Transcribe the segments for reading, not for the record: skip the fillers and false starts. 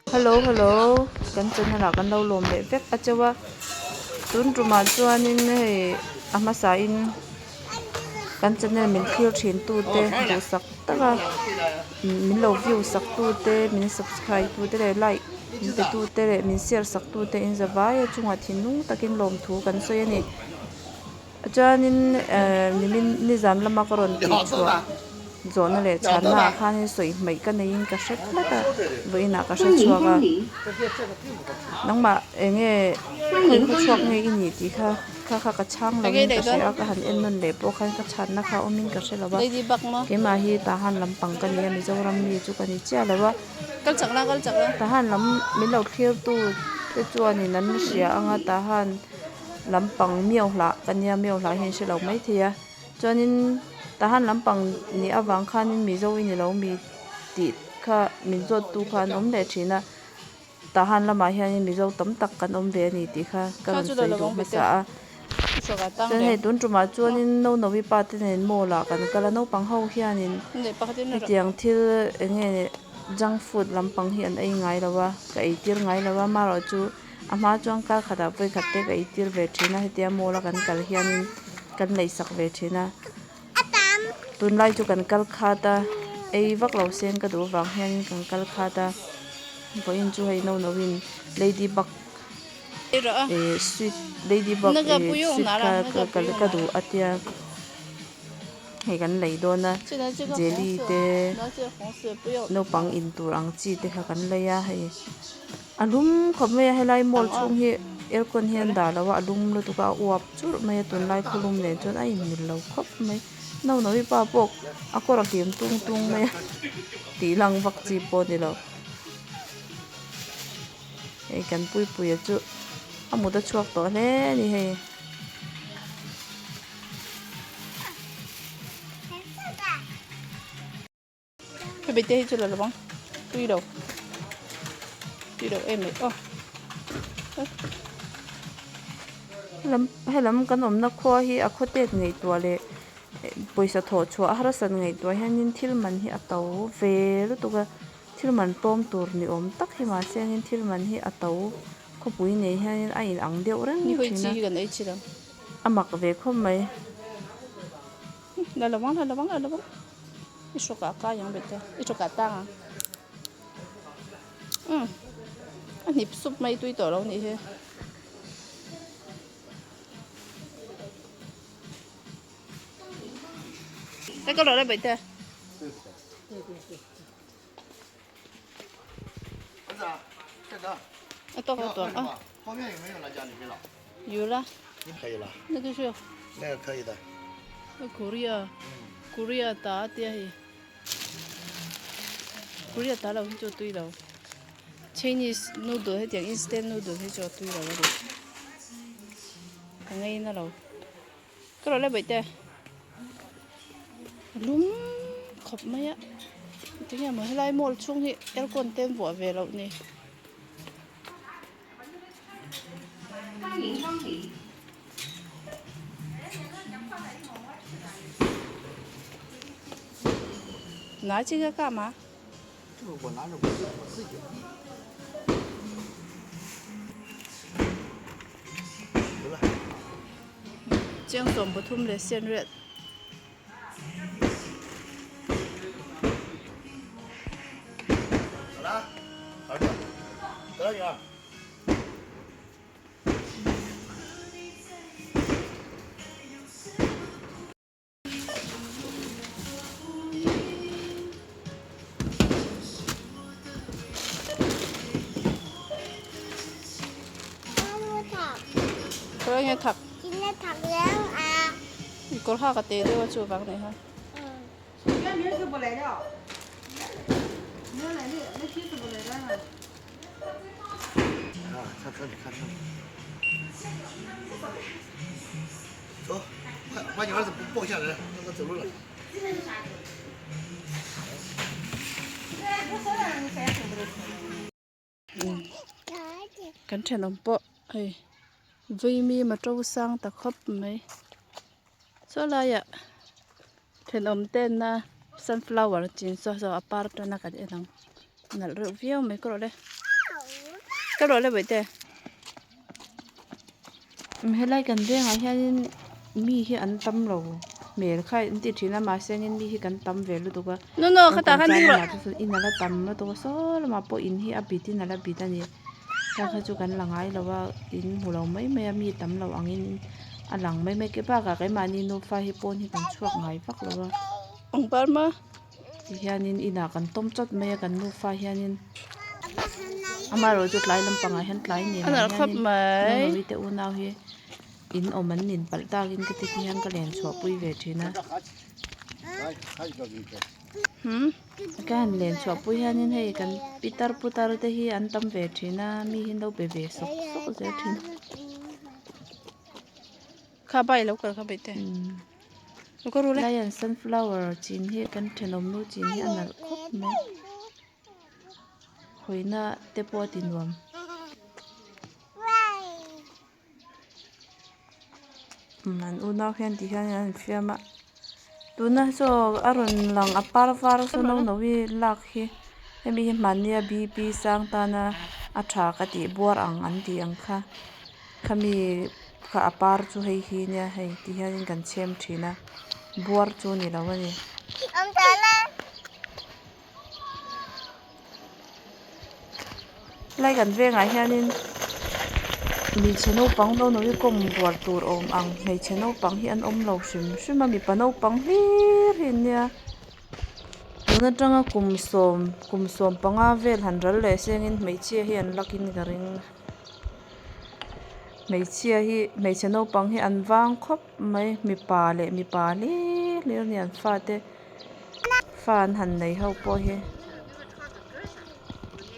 Hello hello kan channel ah kan lo lawm leh vek a cheu a tun tumah chuanin hei a hmasa in kan channel min thlir thin tu te duhsak tak a min lo view sak tu te min subscribe tu te leh like min pe tu te leh min share sak tu te in za vai a chungah thinlung takin lawmthu kan sawi a ni. Chuanin ehh nimin nizan lama ka rawn tih chhuah zawhna leh chhanna ah khanin sawi hmaih ka neiin ka hre tlat a vawiinah ka hre chhuak a nangmah eng nge khawi khaw chhuak nge i nih tih kha kha kha ka chhang lovin ka hria a ka han en nawn leh pawh khan ka chhanna kha awmin ka hre lo va keimah hi Tahan lampang ka ni a Mizoram mi chu ka ni chiah lo a Tahan lam min lo thlirtu te chuanin an hria ang a Tahan. Lampang miau hlah ka nia miau hlah hian hre lo maithei a chuanin tahan lampang nih avang khanin mizo i ni lo mi tih kha min zawt tu kha an awm leh thin a tahan lamah hianin mizo tam tak kan awm ve a ni tih kha ka rawn sawi duh hmasa a chuan hei tun tumah chuanin no no-i pa te nen mall ah kan kal a naupang ho hianin hetiang thil eng nge junk food lampang hi an ei ngai lo a ka ei tir ngai lo a amaherawh chu. A hma chuan kar khatah vawi khat te ka ei tir ve thin a hetia mall a kan kal hianin kan neihsak ve thin a tunlai chu kan kal khat a ei vak lo sen ka duh avang hianin kan kal khat a vawiin chu hei no no in lady bug eh sweet lady bug eh sweet kha ka ka duh a tia hei kan lei dawn a jelly te naupang in tur ang chi te kha kan lei a hei. A lum khawp mai a helai mall chhung hi aircon hi an dah lo a a lum lutuk a a uap churh mai a tunlai khawlum nen chuan a inmil lo khawp mai naunawi pa pawh a kawr a hlim tung tung mai a tih lang vak chi pawh a ni lo hei kan puipuia chu a mut a chhuak tawh hle a ni hei. Hemi te hi chu la lovang tui lo tui lo em mai aw helam helam kan awmna khua hi a khaw tet ngaihtuah leh pawisa thawh chhuah harsat ngaihtuah hianin thil man hi a to ve lutuk a thil man tlawm tur ni awm tak hi mahse angin thil man hi a to khawpui nei hianin a in ang deuh reng thin a a mak ve khawp mai. La lovang la lovang la lovang i hrawkah kai ang bete i hrawkah tang ang umm a hnip sup mai tui tawh lo nih hi. Hei ka rawh le bete. A tawk a tawk a. 有了。 那个是。 那个可以的。 那 Korea Korea 打的嘿。Korea 打了就对了。Chinese noodle 还点 instant noodle 还就对了那个。Ka ngei na lo. Ka rawh le baihte. Lum khawp mai a. Tinge maw helai mall chhung hi aircon te an vuah ve loh ni. 拿这个干嘛？ 这个我拿着，我我自己。 Chiang sawm pathum leh sen riat. Kawr enge thak? Kawr hak a te deuh a chuvang nih kha. 走，快把你儿子抱下来，让他走路了。 Kan thenawm pawh hei vaimi mato sang ta khawp mai saw laiah thenawm tena sunflower chin saw saw a par tana kan en ang nalh reuh viau mai ka rawh le. Ka rawh le bawihte. Helai kan vengah hianin mi hi an tam lo hmel kha an ti thin a mahse angin mi hi kan tam ve lutuk a. No no khatah khan ding rawh. In a la tam lutuk a saw lamah pawh in hi a bit in a la bit a ni. Heng kha chu kan la ngai lo a in hmu lo mai mai a mi tam lo angin a lang mai mai ke bakah keimahni nufa hi pawn hi kan chhuak ngai vak lo a. Pangpar ma. Tihianin inah kan tawm chawt mai a kan nufa hianin amaherawh chu tlai lampangah hian tlai nen ah hianin Nunui te unau hi in awm an nin palh takin ka ti hian ka len chhuah pui ve thin a. Ka han len chhuah pui hianin hei kan pitar putar te hi an tam ve thin a mi hi an lo be ve sawk sawk zel thin a. Kha bai lo kal kha bai te. Lion sunflower chin hi kan thenawm nu chin hi a nalh khawp mai hawina te pawh a ti nuam. An unau hian ti hian an infiam a tuna saw a rawn lang a par var saw no no hi lak hi hemi hi hmannia b p sang tana a tha ka tih buar ang an tih ang kha. Khami kha a par chu hei hi nia hei ti hianin kan chhem thin a buar chu a ni lo a ni. Helai kan vengah hianin hmeichhe naupang no no hi kawm buar tur awm ang hmeichhe naupang hi an awm lo hrim hrim a mipa naupang hlir hi an nia tun atanga kum sawm kum sawm panga vel han ral leh sengin hmeichhia hi an lakin ka ring. Hmeichhia hi hmeichhe naupang hi an vang khawp mai mipa leh mipa hlir hlir a ni an fate fa an han nei ho pawh hi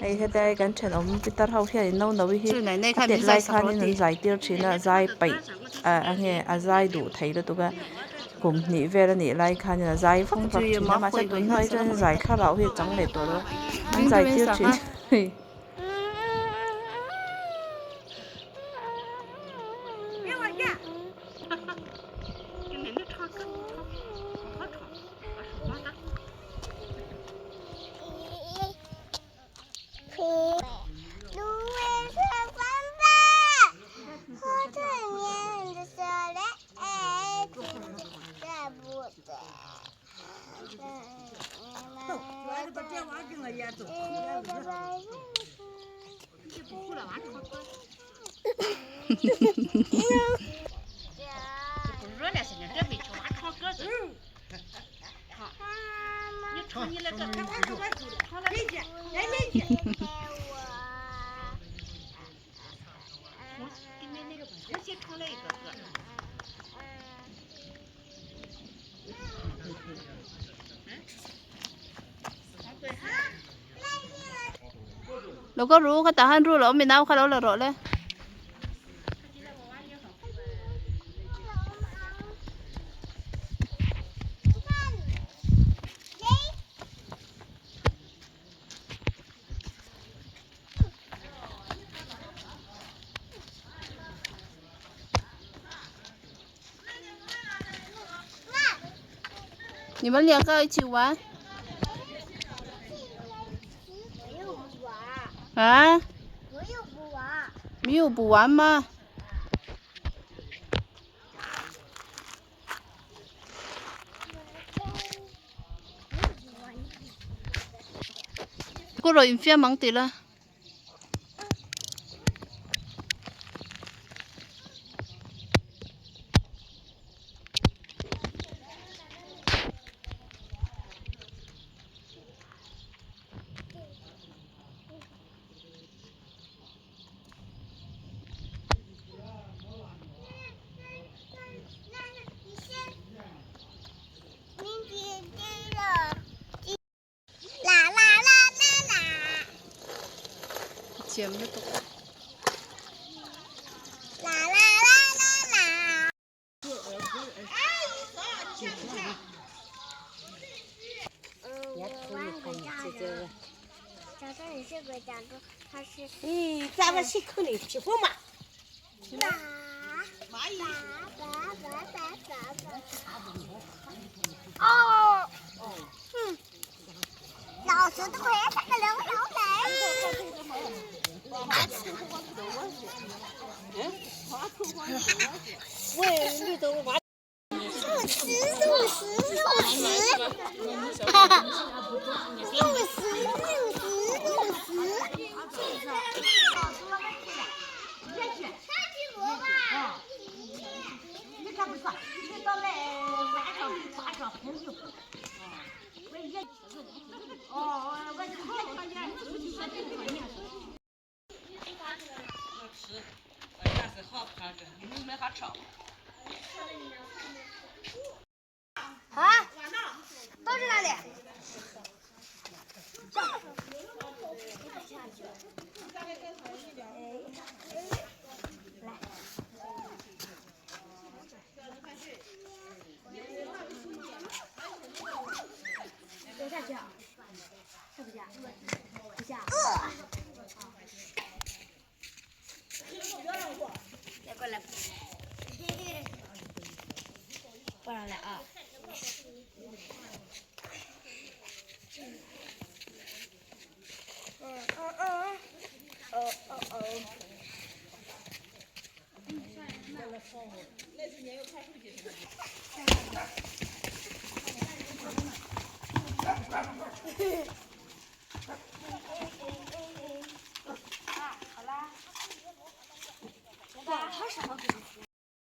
hei hetlai kan thenawm pitar ho hian in no no hi a tet lai khanin an zai tir thin a zai paih ah enge a zai duh thei lutuk a kum hnih vel a nih lai khanin a zai vak vak thin a mahse tun hnuai chuan zai thlarau hi a chang leh tawh lo a an zai tir thin. Lo ka ru kha tah han ru loh mi nau kha lo la rawh le. 你们两个一起玩。啊？我又不玩。没有不玩吗？Cô rồi phía mắng tí la. Chiếm lutuk.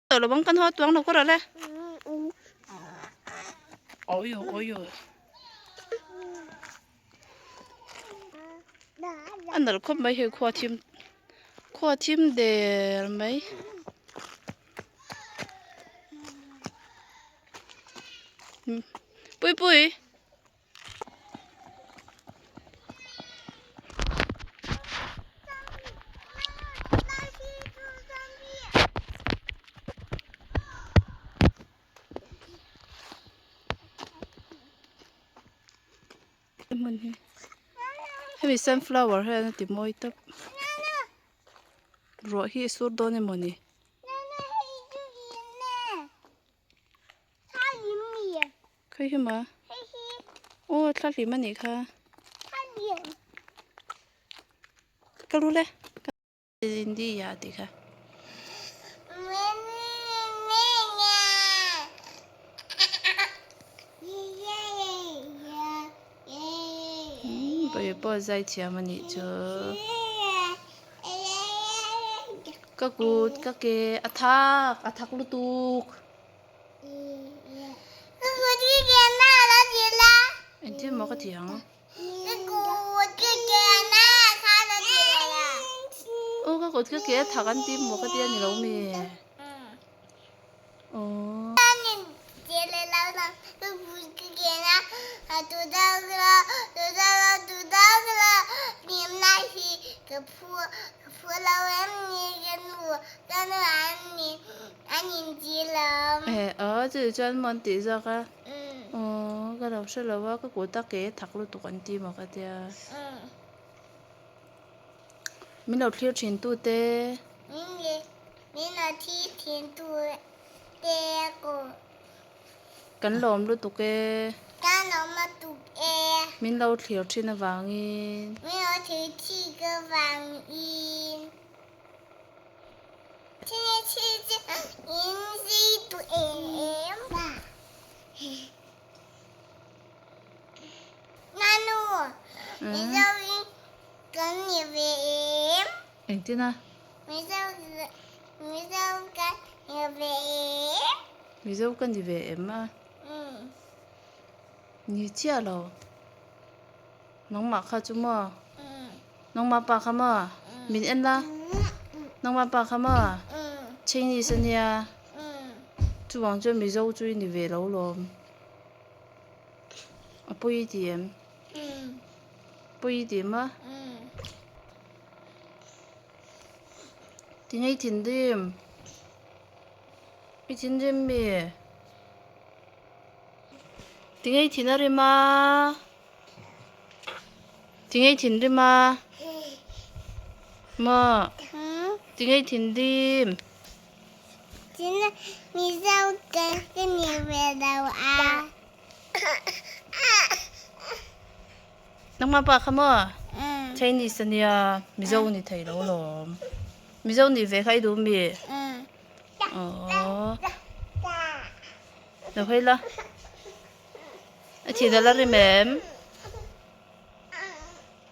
Tawh lo bang kan haw tuang lo kawr ale. Oyo oyo. A nalh khawp mai hei khua thim khua thim der mai. Pui pui. Hmun hi hemi sunflower hian a ti mawi tawp ruah hi a sur dawn emaw ni. Khawi hi maw? Aw thla hlim a nih kha. Ka lu le. India tih kha. Bawihi pawh zai thiam a nih chu. Ka kut ka ke a thak a thak lutuk. Engtin maw ka ti ang? Aw ka kut ka ke a thak an ti maw ka ti a ni lo mi? Aw. Eh aw chu chuan maw an tih zawk a aw ka lo hre lo a ka kut a ke thak lutuk an ti maw ka tia min lo thlir thin tu te kan lawm lutuk e min lo thlir thin avangin. Engtin a? Mizo ka ni ve em a? Ni chiah lo. Nangmah kha chu maw? Nangmah pa kha maw? Min en la. Nangmah pa kha maw? Chinese a nia. Chuvang chuan Mizo chu i ni ve lo lawm. A pawi i ti em? Pawi i ti em a? Ti ngei thinrim. I thinrim mi? Ti ngei thin a rim a. Ti ngei thinrim a. Maw. Ti ngei thinrim. Mizo ka ni ve lo a. Nangmah pa kha maw? Chinese a nia, Mizo ni thei lo lawm. Mizo nih ve kha i duh mi? Aww. Lo hawi la. A thin a la rim em?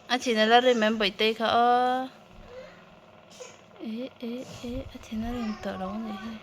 A thin a la rim em Bawihtei kha aw. Eh eh eh a thin a rim tawh lo a nih hi.